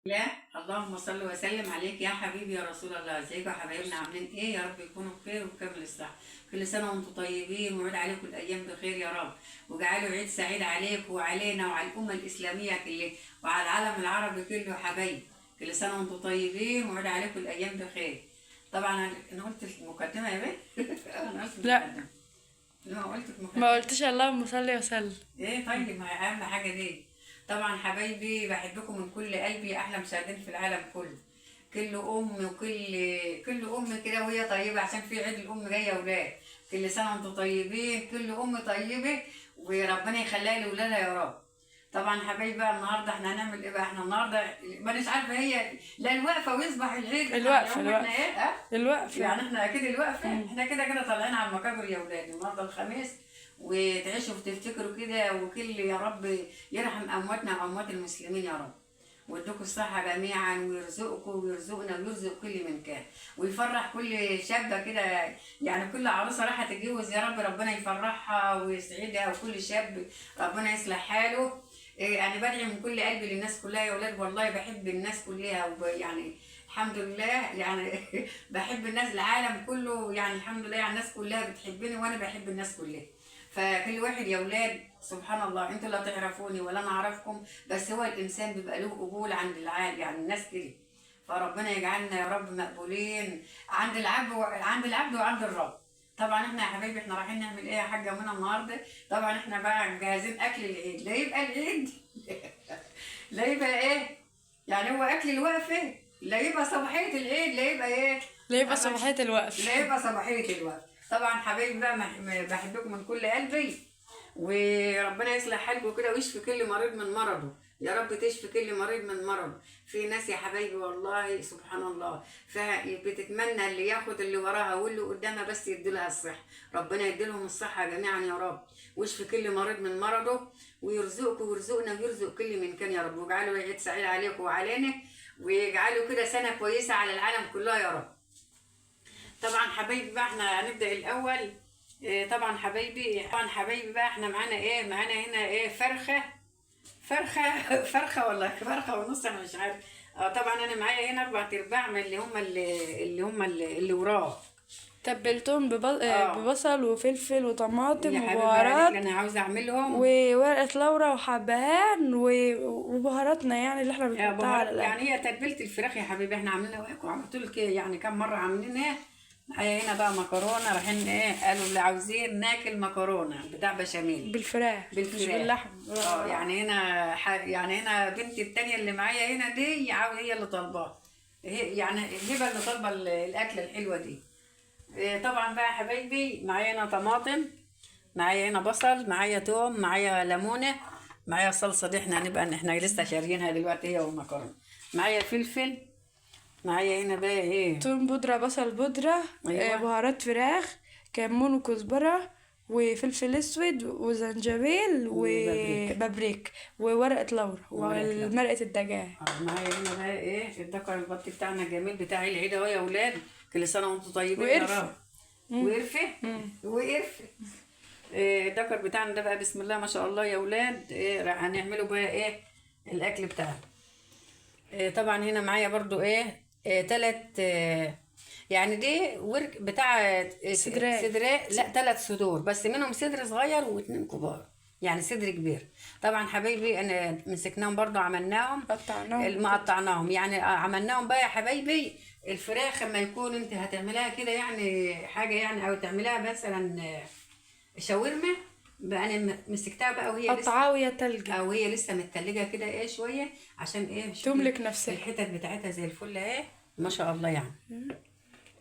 الله، اللهم صل وسلم عليك يا حبيبي يا رسول الله. ازيكم يا حبايبنا؟ عاملين ايه؟ يا رب يكونوا بخير وبكامل الصحة. كل سنة وانتم طيبين وعيد عليكم الايام بخير يا رب، وجعلوا عيد سعيد عليكم وعلينا وعلى الامة الاسلامية كلها وعلى العالم العربي كله يا حبايبي. كل سنة وانتم طيبين وعيد عليكم الايام بخير. طبعا انا قلت المقدمة يا بيه؟ انا قلت لا. المقدمة. لا، قلت المقدمة. ما قلتش اللهم صل وسلم. ايه طيب، ما هي اهم حاجة دي. طبعا حبايبي بحبكم من كل قلبي، احلى مشاهدين في العالم كله. كل ام وكل كل ام كده وهي طيبة، عشان في عيد الام جاي يا ولاد. كل سنة وانتم طيبين، كل ام طيبة وربنا يخليها لاولادها يا رب. طبعا حبايبي بقى النهارده احنا هنعمل ايه بقى؟ احنا النهارده مانيش عارفه هي لا الوقفة ويصبح العيد. الوقفة، احنا الوقفة. ايه؟ أه؟ الوقفة. يعني احنا اكيد الوقفة، احنا كده كده طالعين على المقابر يا ولاد. النهارده الخميس، وتعيشوا وتفتكروا كده، وكل يا رب يرحم امواتنا واموات المسلمين يا رب، ويدوكوا الصحة جميعا، ويرزقكم ويرزقنا ويرزق كل من كان، ويفرح كل شابه كده، يعني كل عروسه رايحة تتجوز يا رب ربنا يفرحها ويسعدها، وكل شاب ربنا يصلح حاله. إيه، انا بدعي من كل قلبي للناس كلها يا ولاد، والله بحب الناس كلها، يعني الحمد لله يعني بحب الناس العالم كله، يعني الحمد لله، يعني الناس كلها بتحبني وانا بحب الناس كلها. فكل واحد يا ولاد سبحان الله، انتوا لا تعرفوني ولا انا اعرفكم، بس هو الانسان بيبقى له قبول عند العالم، يعني الناس كده. فربنا يجعلنا يا رب مقبولين عند العبد عند العبد وعند الرب. طبعا احنا يا حبايبي احنا رايحين نعمل ايه يا حاجة منى النهارده؟ طبعا احنا بقى مجهزين اكل العيد، لا يبقى العيد لا يبقى ايه، يعني هو اكل الوقفة، لا يبقى صباحية العيد، لا يبقى ايه، لا يبقى صباحية الوقفة، لا يبقى صباحية الوقفة. طبعا حبايبي بقى بحبكم من كل قلبي، وربنا يصلح حالكم كده ويشفي كل مريض من مرضه يا رب، تشفي كل مريض من مرضه. في ناس يا حبايبي والله سبحان الله بتتمنى اللي ياخد اللي وراها واللي قدامها بس يديلها الصحة، ربنا يديلهم الصحة جميعا يا رب، ويشفي كل مريض من مرضه، ويرزقكم ويرزقنا ويرزق كل من كان يا رب، ويجعله عيد سعيد عليكم وعلينا، ويجعله كده سنة كويسة على العالم كلها يا رب. طبعا حبايبي بقى احنا هنبدأ الأول. إيه طبعا حبايبي، طبعا حبايبي بقى احنا معانا ايه؟ معانا هنا ايه؟ فرخة، فرخة فرخة والله فرخة ونص، انا مش عارف. طبعا انا معايا هنا 4 ارباع من اللي هم اللي وراه. تبلتهم ببصل وفلفل وطماطم يا حبيبي وبهارات. انا عاوزه اعملهم، وورقة لورا وحبهان وبهاراتنا، يعني اللي احنا بنحطها على الاكل. يعني هي تتبيله الفراخ يا حبيبي احنا عاملينها وعلى طول كده، يعني كم مرة عاملينها. معايا هنا بقى مكرونه، رايحين ايه، قالوا اللي عاوزين ناكل مكرونه بتاع بشاميل بالفراخ، بالفراخ مش باللحم. يعني هنا يعني هنا بنتي التانية اللي معايا هنا دي هي اللي طالباها، هي يعني هبه اللي طالبه الاكلة الحلوة دي. طبعا بقى يا حبايبي معايا هنا طماطم، معايا هنا بصل، معايا توم، معايا ليمونه، معايا صلصه دي احنا هنبقى احنا لسه شاريينها دلوقتي هي والمكرونه، معايا فلفل، معايا هنا بقى ايه، توم بودرة، بصل بودرة، أيوة. بهارات فراخ، كمون وكزبرة وفلفل اسود وزنجبيل وبابريكا وورقة لورا ومرقة الدجاج. معايا هنا بقى ايه الدكر البط بتاعنا الجميل بتاع العيد اهو يا ولاد. كل سنة وانتم طيبين يا رب. وقرفة وقرفة. الدكر بتاعنا ده بقى بسم الله ما شاء الله يا ولاد. هنعمله بقى ايه الاكل بتاعنا. طبعا هنا معايا برضو ايه، تلات، يعني دي ورك بتاع صدرات. صدرات، لا 3 صدور بس، منهم صدر صغير و2 كبار، يعني صدر كبير. طبعا حبايبي انا مسكناهم برضو عملناهم، قطعناهم، قطعناهم يعني عملناهم بقى يا حبايبي. الفراخ اما يكون انت هتعملها كده يعني حاجة يعني، او تعملها مثلا شاورما بقى، انا مسكتها بقى وهي لسه قطعاها وهي تلجة، او هي لسه متلجه كده ايه شوية، عشان ايه تملك نفسها. الحتت بتاعتها زي الفل اهي ما شاء الله يعني.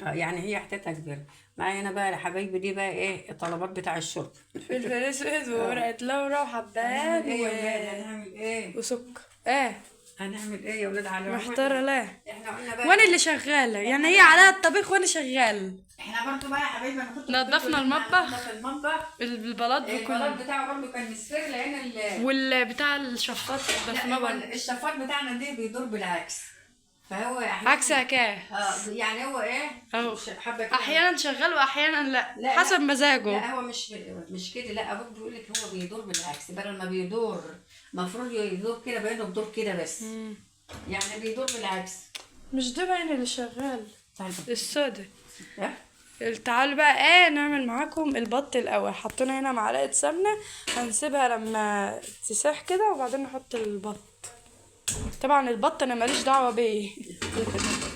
يعني هي حتتها كبيرة. معايا هنا بقى يا حبايبي دي بقى ايه الطلبات بتاع الشرب، فلفل اسود وورقة لورا وحبهان ايه يا ولاد هنعمل ايه؟ وسكر. ايه هنعمل ايه يا ولاد؟ على محتارة. لا احنا قلنا بقى وانا اللي شغالة، يعني هي عليها الطبيخ وانا شغالة. احنا برضو بقى يا حبايبي انا كنت نضفنا المطبخ. المطبخ البلاط بكل البلاط بتاعه برضو كان مصفر، لان والبتاع الشفاط نضفناه برضو. الشفاط بتاعنا ده بيدور بالعكس، فهو عكس حكاية. يعني هو ايه اهو حبه كده. احيانا شغال واحيانا لا، لا، حسب مزاجه. لا هو مش كده، لا ابوك بيقول لك هو بيدور بالعكس، بدل ما بيدور المفروض يدور كده بيدور كده بس. يعني بيدور بالعكس. مش ده باين اللي شغال السودا. إيه؟ تعالوا بقى ايه نعمل معاكم البط الاول. حطينا هنا معلقه سمنه، هنسيبها لما تسيح كده وبعدين نحط البط. طبعا البط انا ماليش دعوه بيه،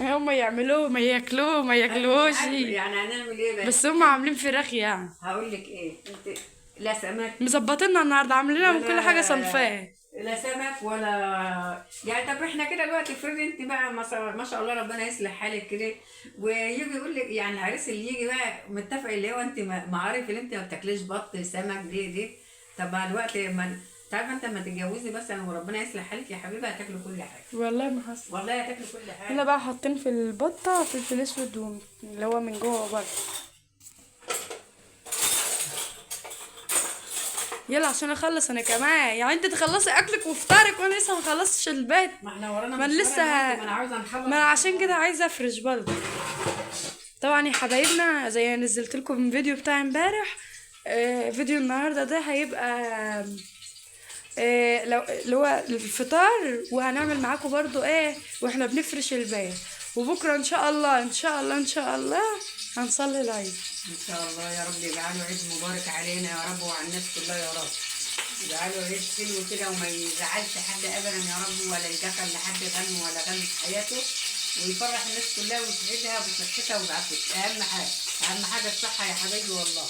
هم يعملوه ما ياكلوه ما ياكلوش، يعني هنعمل ايه بقى؟ بس هم عاملين فراخ يعني. هقول لك ايه، انت لا سمك مظبطيننا النهارده، عاملين لنا من كل حاجة صنفاه. لا سمك ولا يعني. طب احنا كده دلوقتي افرضي انت بقى ما شاء الله ربنا يصلح حالك كده، ويجي يقول لك يعني العريس اللي يجي بقى متفق اللي هو انت معارف اللي انت ما بتاكليش بط سمك دي. طب مع الوقت ما انت عارفه انت لما تتجوزي مثلا وربنا يصلح حالك يا حبيبي هتاكلي كل حاجة. والله ما حصل، والله هتاكلي كل حاجة. هنا بقى حاطين في البطة فلفل اسود اللي هو من جوه وبره. يلا عشان اخلص انا كمان، يعني انت تخلصي اكلك وفطارك وانا لسه ما خلصتش البيت. ما احنا ورانا ما لسه ما انا عاوزه نخلص، ما انا عشان كده عايزه افرش برضه. طبعا يا حبايبنا زي ما نزلت لكم فيديو بتاع امبارح، فيديو النهارده ده هيبقى لو اللي هو الفطار، وهنعمل معاكم برضو ايه واحنا بنفرش البيت. وبكره ان شاء الله ان شاء الله ان شاء الله هنصلي العيد ان شاء الله. يا رب يجعله عيد مبارك علينا يا رب وعلى الناس كلها يا رب. يجعله عيد حلو كده وما يزعلش حد ابدا يا رب، ولا يدخل لحد غم ولا غم في حياته، ويفرح الناس كلها ويسعدها بصحتها وبعافيتها. اهم حاجة اهم حاجة الصحة يا حبايبي والله.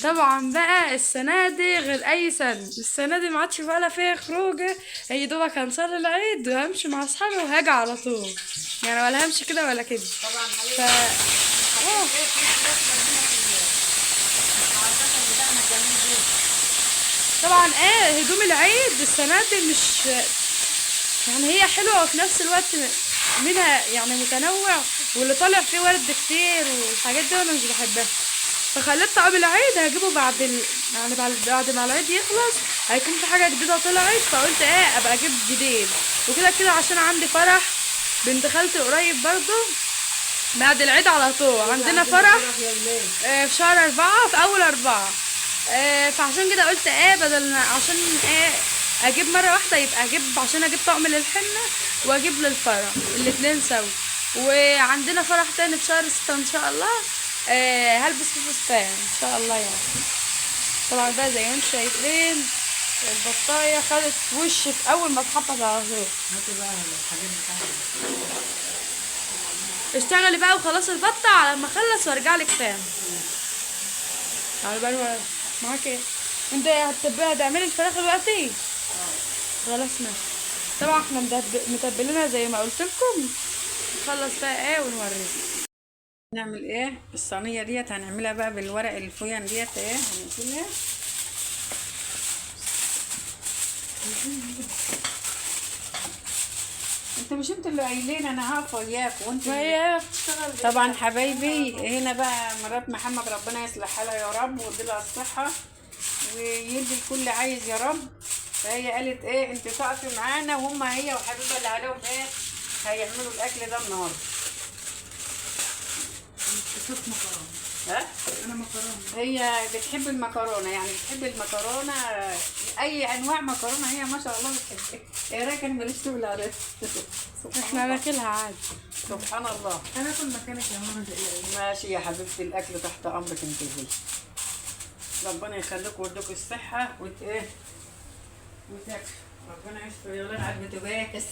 طبعا بقى السنة دي غير اي سنة، السنة دي ما عادش ولا فيها خروجه، هي دوبك هنصلي العيد وهمشي مع اصحابي وهاجي على طول، يعني ولا همشي كده ولا كده. طبعا ف طبعا ايه هدوم العيد السنة دي مش يعني هي حلوة وفي نفس الوقت منها يعني متنوع، واللي طالع فيه ورد كتير والحاجات دي وانا مش بحبها، فخليت طقم العيد هجيبه بعد يعني بعد ما العيد يخلص هيكون في حاجة جديدة طلعت، فقلت ايه ابقى اجيب جديد وكده كده، عشان عندي فرح بنت خالتي قريب برضو بعد العيد على طول، عندنا فرح في شهر 4 في اول 4، فعشان كده قلت ايه بدل عشان ايه اجيب مرة واحدة، يبقى اجيب عشان اجيب طقم للحنه واجيب للفرح الاتنين سوا. وعندنا فرح تاني في شهر 6 ان شاء الله، هلبس فيه فستان ان شاء الله يعني. طبعا بقى زي ما انتم شايفين البطايه خدت وش في اول ما اتحطت على طول. هاتي بقى الحاجات بتاعتك، اشتغلي بقى وخلاص البطة على ما اخلص وارجع لك تاني. تعالي بقى معاك ايه؟ انت هتعملي الفراخ دلوقتي؟ خلاص ماشي. طبعا احنا متبلينها زي ما قلت لكم. نخلص بقى ايه ونوريكم نعمل ايه. الصينية ديت هنعملها بقى بالورق الفويان ديت، ايه هنقفلها. انت مش انتوا اللي قايلين انا هقف وياك وانت وهي بتشتغل. طبعا حبايبي هنا بقى مرات محمد ربنا يصلح حالها يا رب ويديلها الصحة ويدي الكل عايز يا رب. فهي قالت ايه انت تقفي معانا، وهم هي وحبيبه اللي عليهم ايه هيعملوا الاكل ده النهارده. مكرونه. ها؟ انا مكرونه. هي بتحب المكرونه، يعني بتحب المكرونه اي انواع مكرونه هي ما شاء الله بتحبها. ايه رايك انا ماليش شغل عليها؟ احنا ناكلها عادي. سبحان الله. انا اكل مكانك يا ماما تقلقي. ماشي يا حبيبتي، الاكل تحت امرك انت. ربنا يخليكم ويديكم الصحة وت ايه وتاكل. ربنا يستر. يلا على البوتاجاز.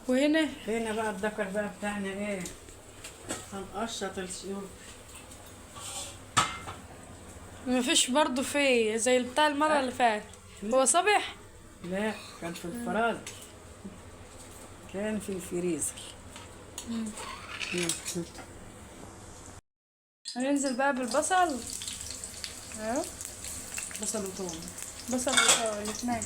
وهنا هنا بقى الدكر بقى بتاعنا ايه، هنقشط الشيوب. مفيش برضو فيه زي بتاع المرة اللي فاتت. هو صبح؟ لا كان في الفراز، كان في الفريزر. هننزل بقى بالبصل اهو، بصل وثوم، بصل وثوم الاثنين.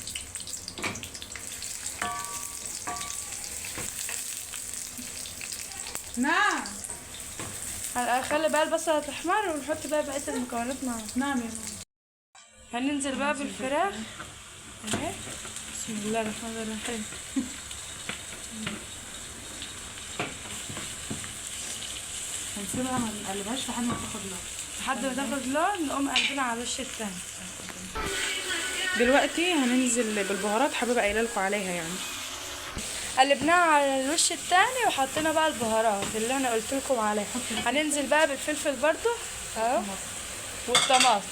نعم هنخلي بقى البصلة تحمر ونحط بقى بقية المكونات معاها. نعم يا ماما. هننزل بقى بالفراخ اهي. بسم الله الرحمن الرحيم. هنسيبها ما نقلبهاش لحد ما تاخد لون. لحد ما تاخد لون نقوم قلبنا على الوش التاني. دلوقتي هننزل بالبهارات حبيبه قايله لكم عليها يعني. قلبناها على الوش التاني وحطينا بقى البهارات اللي انا قلت لكم عليها. هننزل بقى بالفلفل برضو اهو والطماطم،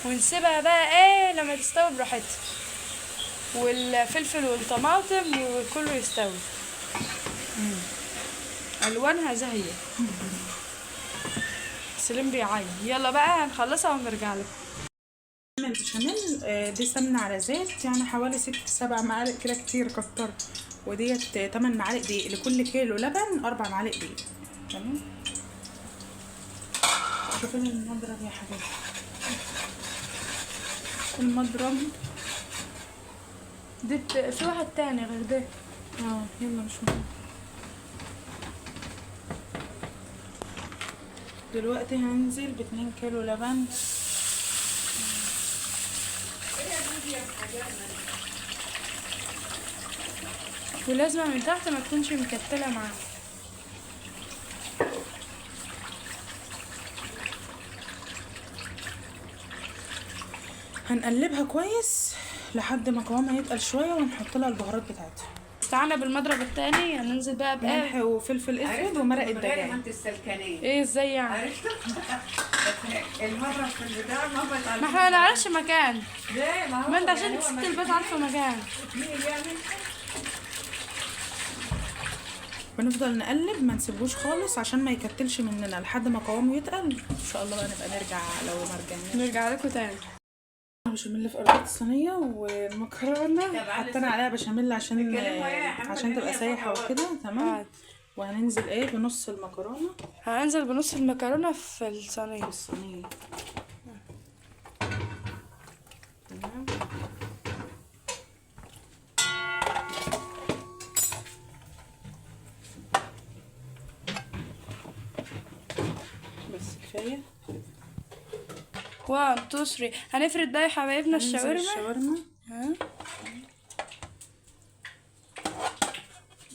ونسيبها بقى ايه لما تستوي براحتها، والفلفل والطماطم وكله يستوي. الوانها زاهيه. سليم بيعيط. يلا بقى هنخلصها ونرجع لكم. البشاميل دي سمنه على زيت، يعني حوالي 6-7 معالق كده، كتير كترت. وديت 8 معالق دقيق لكل كيلو لبن، 4 معالق دقيق. تمام. شوفي المضرب يا حبيبي، المضرب دي في واحد تاني غير ده. يلا مش مهم. دلوقتي هننزل ب2 كيلو لبن. ولازم من تحت ما تكونش مكتله معاها. هنقلبها كويس لحد ما قوامها يتقل شوية، ونحط لها البهارات بتاعتها. استعنا بالمضرب التاني. هننزل بقى ملح وفلفل اسود ومرق الدجاج. ما انت السلكانيه ايه ازاي يعني؟ عرفتوا؟ المضرب في البتاع ما ما احنا ما نعرفش مكان. ليه؟ ما هو ما انت عشان ست البيت عارفه مكان. مين يعمل؟ بنفضل نقلب ما نسيبوش خالص عشان ما يكتلش مننا لحد ما قوامه يتقل. ان شاء الله بقى نبقى نرجع لو ما رجعناش نرجع لكم تاني. بشاميل في قلب الصينية، والمكرونه حطينا عليها بشاميل عشان تبقى سايحه وكده. تمام. وهننزل ايه بنص المكرونه. هننزل بنص المكرونه في الصينية. تمام. بس كفاية. 1 2 3. هنفرد بقى يا حبايبنا الشاورما. الشاورما ها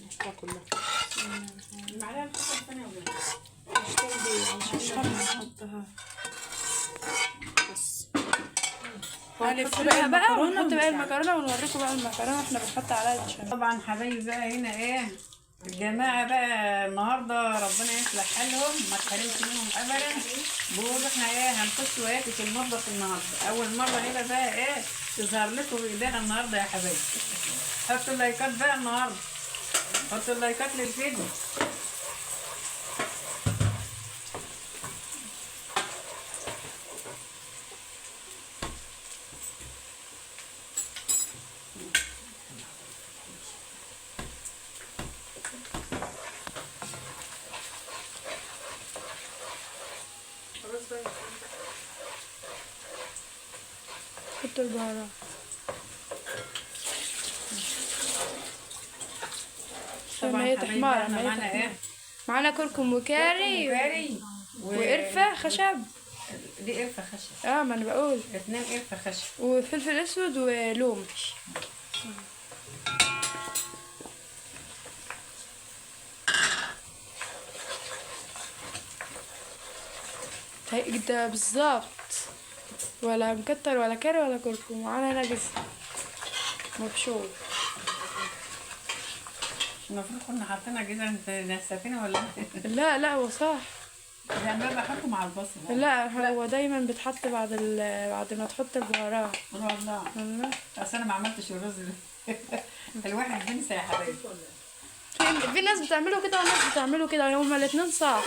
نحطها كلها. المعلقة الخشب الثانية ولا مش هنحطها بس. هنفردها بقى ونحط بقى المكرونه ونوريكم بقى المكرونه احنا بنحط عليها الشاورما. طبعا حبايبي بقى هنا ايه الجماعة بقى النهارده، ربنا يصلح حالهم ما تحرمش منهم ابدا. بيقولوا احنا ايه هنخش وياكي في المطبخ النهارده، اول مرة هنا بقى ايه تظهر لكم بايدينا النهارده يا حبايبي. حطوا اللايكات بقى النهارده، حطوا اللايكات للفيديو. حط البهارات. طبعا هي تحمر. معانا ايه؟ معانا كركم وكاري وقرفه خشب. دي قرفه خشب. ما انا بقول 2 قرفه خشب وفلفل اسود ولوم. ده بالظبط، ولا مكتر ولا كاري ولا كركم. معانا هنا جزر مبشور. المفروض كنا حاطينها جزر. انت نسيتينا ولا لا لا هو صح. يعني انا بحطه مع البصل. لا هو دايما بيتحط بعد ما تحط البهارات. والله اصل انا ما عملتش الرز ده. الواحد بينسى يا حبايبي. في ناس بتعمله كده وناس بتعمله كده، هما الاثنين صح.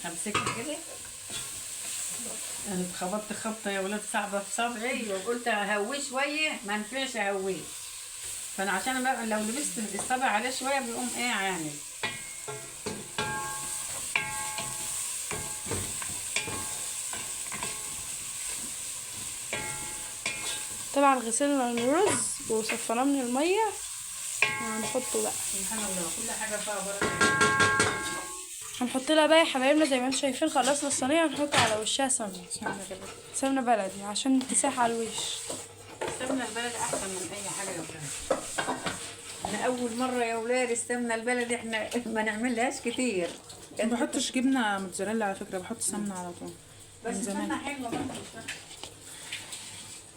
امسكها كده. انا اتخبطت خبطه يا ولاد صعبة في صبعي، وقلت اهويه شوية ما نفعش اهويه، فانا عشان بقى لو لبست الصبع عليه شوية بيقوم ايه عامل. طبعا غسلنا الرز وصفناه من المية وهنحطه بقى. سبحان الله كل حاجة فيها بركة. هنحط لها بقى يا حبايبنا زي ما انتم شايفين خلصنا الصينية، هنحط على وشها سمنه، سمنه بلدي عشان تساح على الوش. السمنة البلدي احسن من اي حاجة يا ولاد. انا اول مرة يا ولاد السمنة البلدي احنا ما نعملهاش كتير. ما بحطش جبنه موتزاريلا على فكرة، بحط سمنه على طول. بس من زمان. السمنة حلوة برضه، مش وحشة.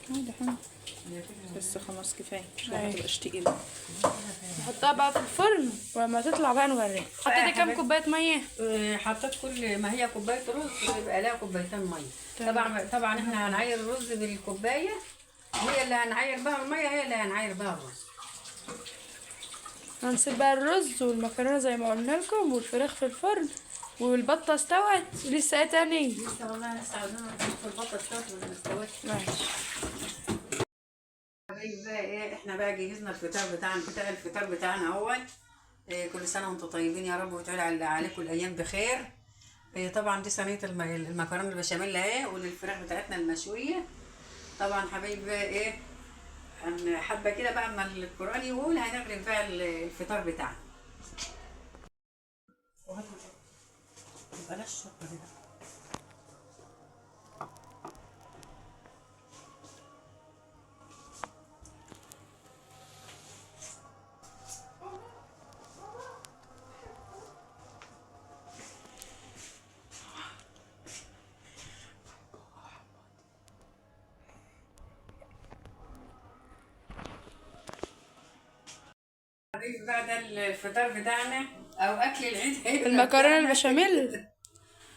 ده حلو بس خلاص كفاية عشان ما تبقاش تقيلة. نحطها بقى في الفرن ولما تطلع بقى نوريك. حطيتي كام كوباية مية؟ حطيت كل ما هي كوباية رز يبقى لها كوبايتين مية. طبعا احنا هنعاير الرز بالكوبايه، هي اللي هنعاير بها المية، هي اللي هنعاير بها الرز. هنسيب بقى الرز والمكرونه زي ما قلنا لكم، والفراخ في الفرن، والبطه استوت. لسه ايه تاني؟ لسه والله لسه عاوزين نشوف البطة استوت ولا ما استوتش. ماشي حبايبي بقى ايه، احنا بقى جهزنا الفطار بتاعنا، بتاع الفطار بتاعنا اهوت. إيه كل سنة وانتم طيبين يا رب، وتعود عليكم الايام بخير. إيه طبعا دي صينية المكرونه البشاميل اهي، والفراخ بتاعتنا المشويه. طبعا حبايبي بقى ايه، حبه كده بقى اما القران يقول هنغرف بقى الفطار بتاعنا. بلاش شطه دي بقى. حبيبي بقى ده الفطار بتاعنا او اكل العيد هيبقى المكرونه بتاعنا. البشاميل،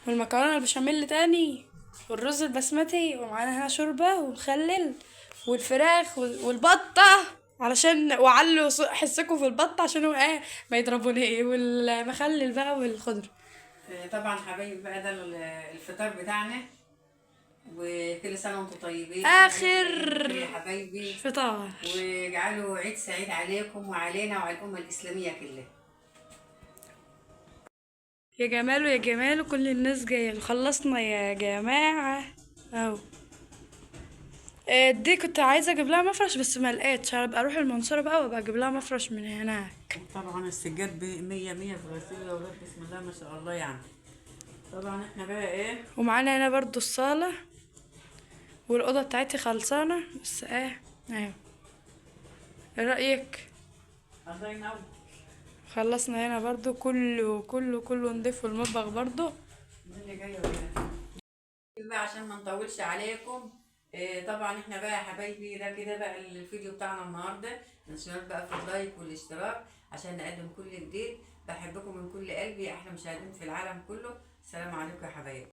والمكرونه البشاميل تاني، والرز البسمتي، ومعانا هنا شوربة ومخلل، والفراخ والبطه، علشان وعلوا حسكم في البطة عشان هو ايه ما يضربوني، والمخلل بقى والخضر. طبعا حبايبي بقى ده الفطار بتاعنا، وكل سنة وانتم طيبين. آخر يا حبايبي فطار، واجعلوا عيد سعيد عليكم وعلينا وعلى الامة الاسلامية كلها. يا جماله يا جماله، كل الناس جاية. خلصنا يا جماعة اهو. دي كنت عايزه اجيب لها مفرش بس ما لقيتش، هبقى اروح المنصورة بقى وابقى اجيب لها مفرش من هناك. طبعا السجاد ب 100 100 في غسيل يا ولاد، بسم الله ما شاء الله يعني. طبعا احنا بقى ايه، ومعانا هنا برضو الصاله والاوضه بتاعتي خلصانه، بس ايه ايوه. ايه رايك؟ الله ينور. خلصنا هنا برضو كله كله كله نضيف، والمطبخ برضو الدنيا جاية ولا بقى عشان ما نطولش عليكم. طبعا احنا بقى يا حبايبي ده كده بقى الفيديو بتاعنا النهارده. ما بقى في اللايك والاشتراك عشان نقدم كل جديد. بحبكم من كل قلبي، احلى مشاهدين في العالم كله. السلام عليكم يا حبايبي.